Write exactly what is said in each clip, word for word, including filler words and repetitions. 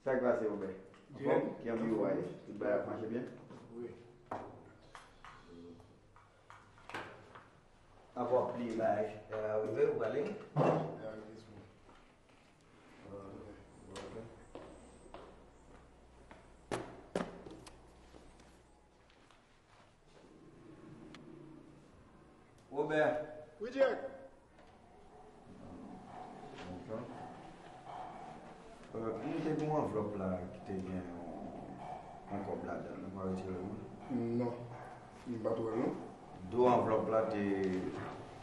Sa k pase, Obè? Anfòm? Ki anvi w a ye? Tout bagay ap mache byen? Wi. Ankò pli bagay, rive, ou prale? Obè. Wi, Jack. Ok. Euh, m te gen yon anvlòp la ki te gen yon, yon kòb ladan l. Ou pa retire l, non? Non. M pa t wè l, non. Do anvlòp la te,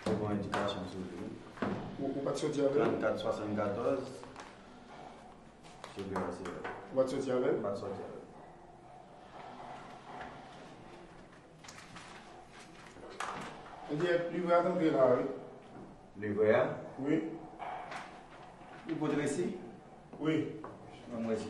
te gen yon endikasyon sou li, wi. Ou, ou pa t soti avè l? Trannkat swasannkatòz. Ou pa t soti avè l? M pa t soti avè l. Ebyen, livrè a t antre la, wi. Livrè a? Wi. Ou pot resi? Wi. Ban m resi.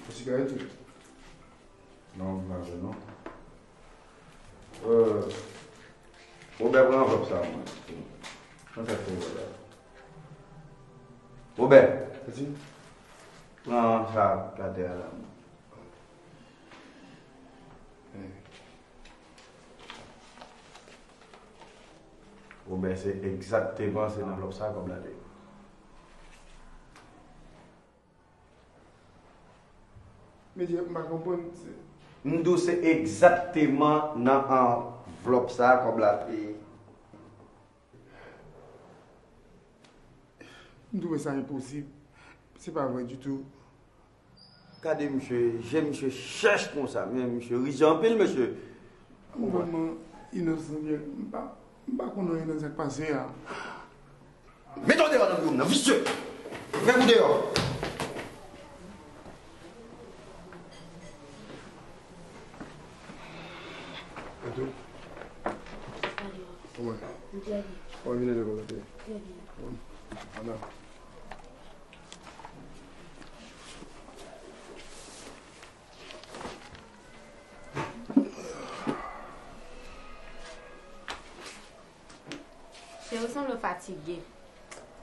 Ou sigarèt tou? Non, m pa vle non. Euh, Obè, pran anvlòp sa pou mwen. Konn sa k fè Obè la. Obè! Piti. Pran sa k atè a la. Obè, se egzakteman se nan anvlòp sa kòb la te ye. Men Jack, m pa konprann. M di w se egzakteman nan anvlòp sa a kòb la te ye. M twouve sa enposib. Se pa vre ditou. Gade misye, je misye chèch konsa, men misye rizye anpil, mesye. M vrèman inosan, Jack. M pa, m pa konnen anyen nan sa k pase a. Mete w deyò nan biwo m nan, visye! Fè kou deyò! Etou? Kòman? M trè byen. Kòman vin lekòl la te? Trè byen. Bon. Ana. Cheri, ou sanble w fatige.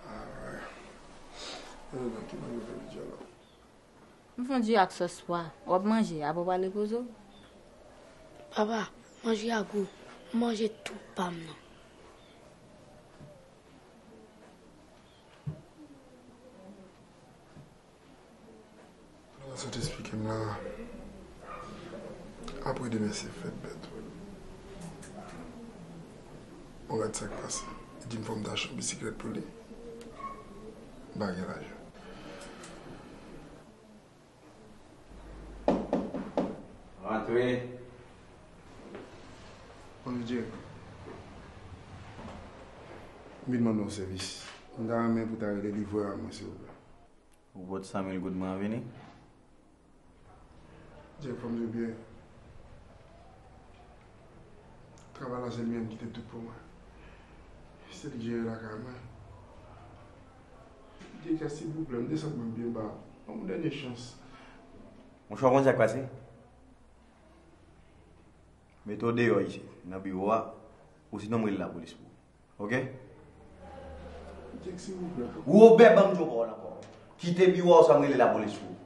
Ah, wi. Mwen menm ki manje jodi a la. M fè yon diri ak sòs pwa. W ap manje, apre w prale poze w. Papa, manje a gou. M manje tout pa m nan. Sa w te esplike m la, apre demen se fèt bèt. Bon, gad sa k pase. Li di m fò m ta achte yon bisiklèt pou li. M pa gen lajan. Rantre. Bonjou, Jack. M vin mande w sèvis. M ta renmen pou w ta rele livrè a mwen, silvouplè. Ou pot san mil goud mwen an vini? Jack, fò m di w byen, travay la se li menm ki te tout pou mwen. Se li k jere lakay mwen. Jack, silvouplè, m desann mwen byen ba. Ban m yon dènye chans. Monchè, w konn sa k pase? Mete w deyò isit, nan biwo a, ou sinon m rele lapolis pou ou. Oke? Jack, silvouplè. Wobè, ban m di w pawòl ankò. Kite biwo a, oswa m rele lapolis sou ou.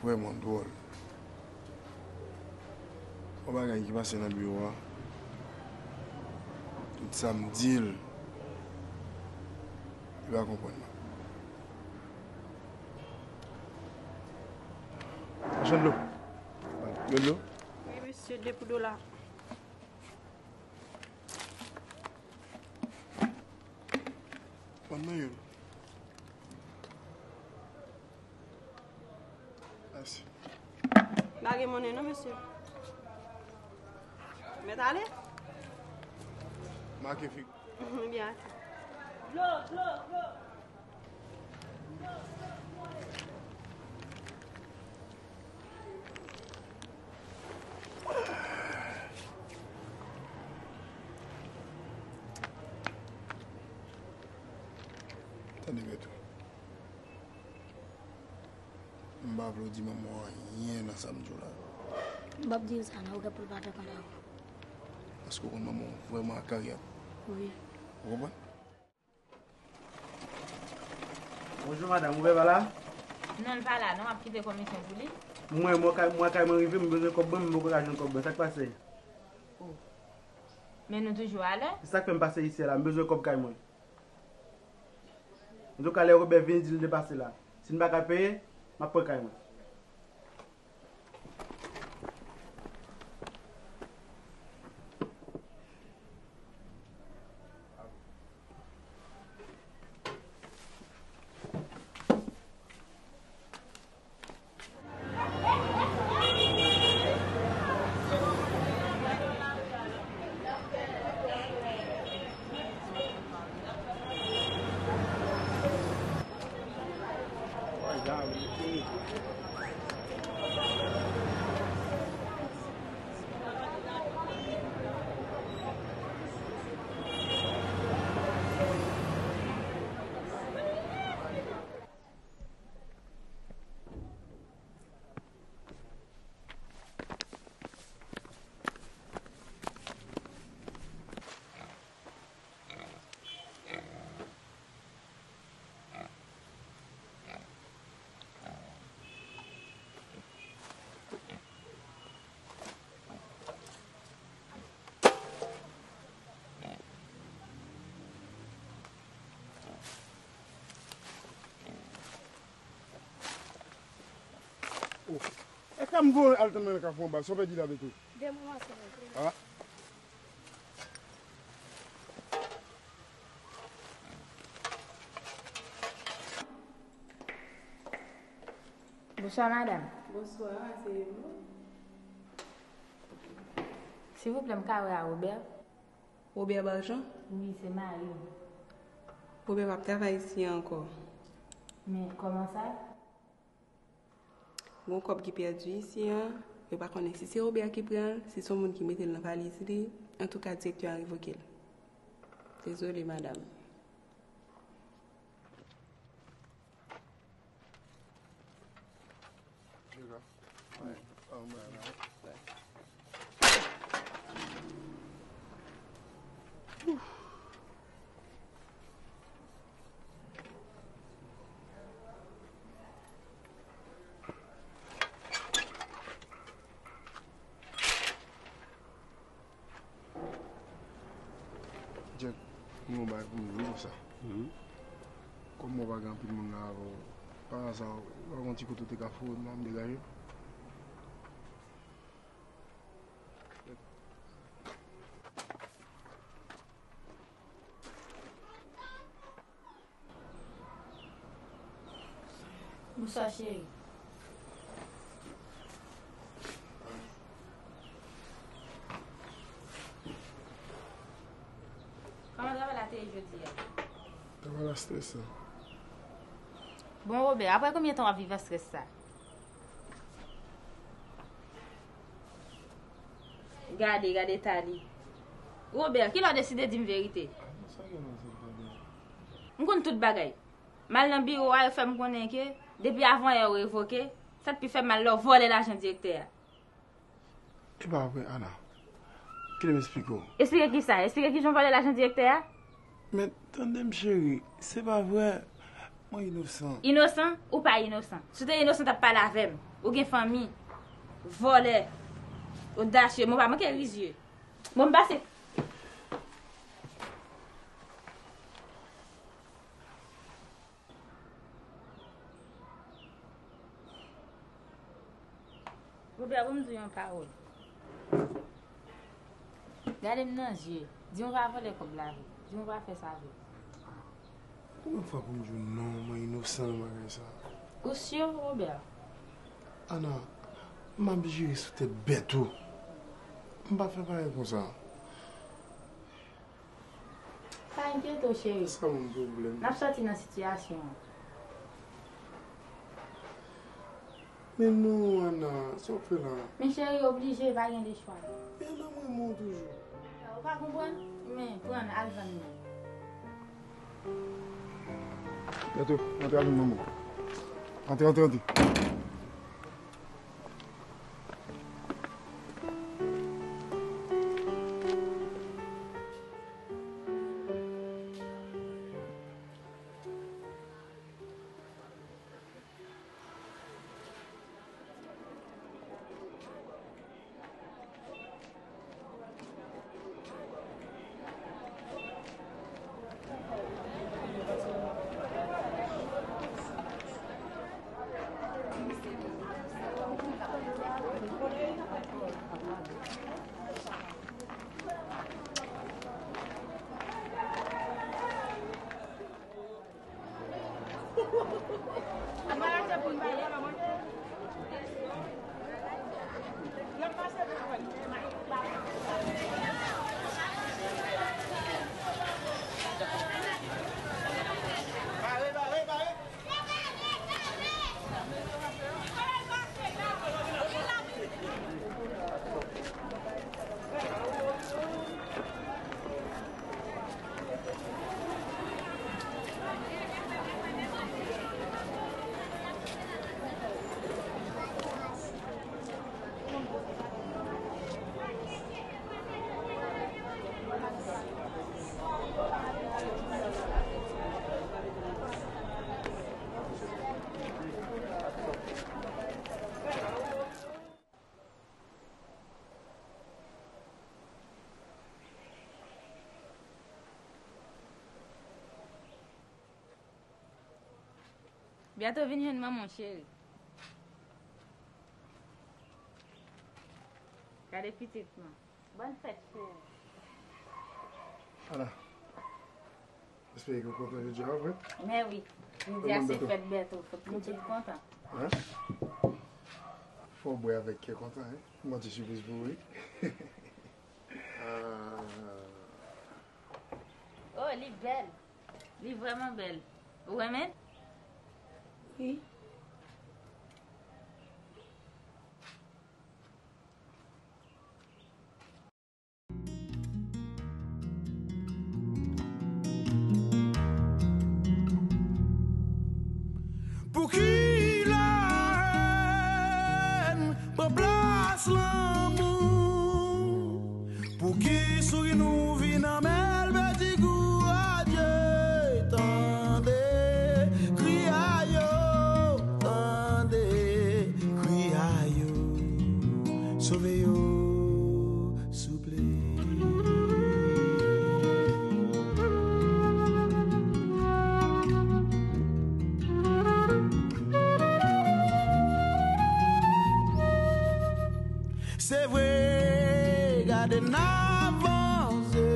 Vrèman dwòl. Yon bagay ki pase nan biwo a, tout sa m di l, li pa konprann mwen. Machann dlo. Dlo, dlo. Wi, mesye, de pou dola. Ban mwen youn. Mèsi. Pa gen monnen non, mesye. Mèt ale? Make fig. Byen, ok. Dlo, dlo, dlo. Tande, Beto. M pa vle w di manman w anyen nan sa m di w la. M p ap di l sa non, ou gen pou l pa fè kanta w. Paske w konn manman w vrèman akaryat. Wi. Ou konprann? Bonjou madanm, ou pa la? Non, l pa la non, m ap kite komisyon pou li. Mwen, mwen kay, mwen kay mwen rive, m bezwen kòb mwen, m poko ka jwenn kòb mwen, sa k pase? Oh. Men nou toujou alè? Se sa k fè m pase isi a la, m bezwen kòb kay mwen. Antouka, lè Robè vini, di l de pase la. Si n pa ka peye, m ap pran kay mwen. Oh. E ka m voye al tann nan kafou anba, sa w pèdi la, Beto? De moman, silvouplè. Ah. Bonswa, madanm. Bonswa, se vou? Silvouplè, m ka wè a Robè? Robè Baljan? Wi, se mari m. Robè p ap travay isi a ankò. Men, kòman sa? Gon kòb ki pèdi isi a, yo pa konnen si se Robè ki pran l, si se yon moun ki mete l nan valiz li. Antouka, direktè a revoke l. Dezole, madanm. Jack, m gen yon bagay pou m di w konsa. Mhm. Kòm mwen pa gen anpil moun la avè w, pa aza, w pa gon ti kote w te ka foure m la, m degaje? Bonswa, cheri. Kòman travay la te ye jodi a? Travay la stresan. Bon, Robè, apre konbyen tan w ap viv ak strès sa? Gade, gade eta li. Robè, kilè w deside di m verite? Sa gen nan sa, Robè? M konn tout bagay. M al nan biwo a, yo fè m konnen ke depi avanyè yo revoke, sa t pi fè m mal lè w vòlè lajan direktè a. E pa vre, Ana. Kite m esplike w. Esplike kisa? Esplike kijan w vòlè lajan direktè a? Men, tande m, cheri, se pa vre. Mwen inosan. Inosan? Ou pa inosan. Si w te inosan, w t ap pale avè m. Ou gen fanmi. Vòlè. Odasye. Mwen pa manke rizye. Bon, m pase. Robert, ban m di w yon pawòl. Gade m nan zye. Di m w pa vòlè kòb la vre. Di m w pa fè sa vre. Konbyen fwa pou m di w non, mwen inosan nan bagay sa? Ou si, Robert? Ana, m ap jire sou tèt bèt ou. M pa fè bagay konsa. Pa enkyete w, cheri. Sa moun pwoblèm? N ap sòti nan sitiyasyon an. Men non, Ana, sa w ap fè la? Men cheri, oblije, pa gen de chwa. Men Ana, m renmen w toujou. Ou pa konprann? Men, pran l, al vann li. Gade, antre avè m, manman. Antre, antre, antre. Byento vin jwenn manman w, cheri. Gade pitit mwen. Bòn fèt, cheri. Ala. Espere ke w kontan jodi a, vre? Men wi. Jodi a se fèt Bèto, fòk nou tout kontan. Hein? Fò w bwè avèk kè kontan, hein? M gon ti sipriz pou ou, wi. Ah. Oh, li bèl. Li vrèman bèl. Ou renmen l? Wi. Pouki lahèn pran plas lanmou? Pouki souri nou vin anmèl pèdi gou? Adye, tande kri a yo, tande kri a yo, sove yo, souple. Se vre, gade n ap vanse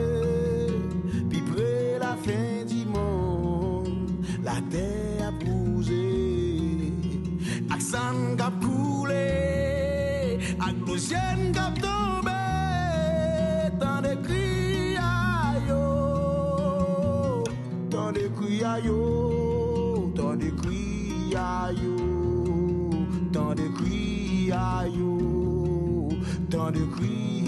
pi pre lafen-di-monn. Latè ap bouze ak san k ap koule, ak dlo syen k ap tonbe. Tande kri a yo, tande kri a yo, tande kri a yo, tande kri a yo, tande kri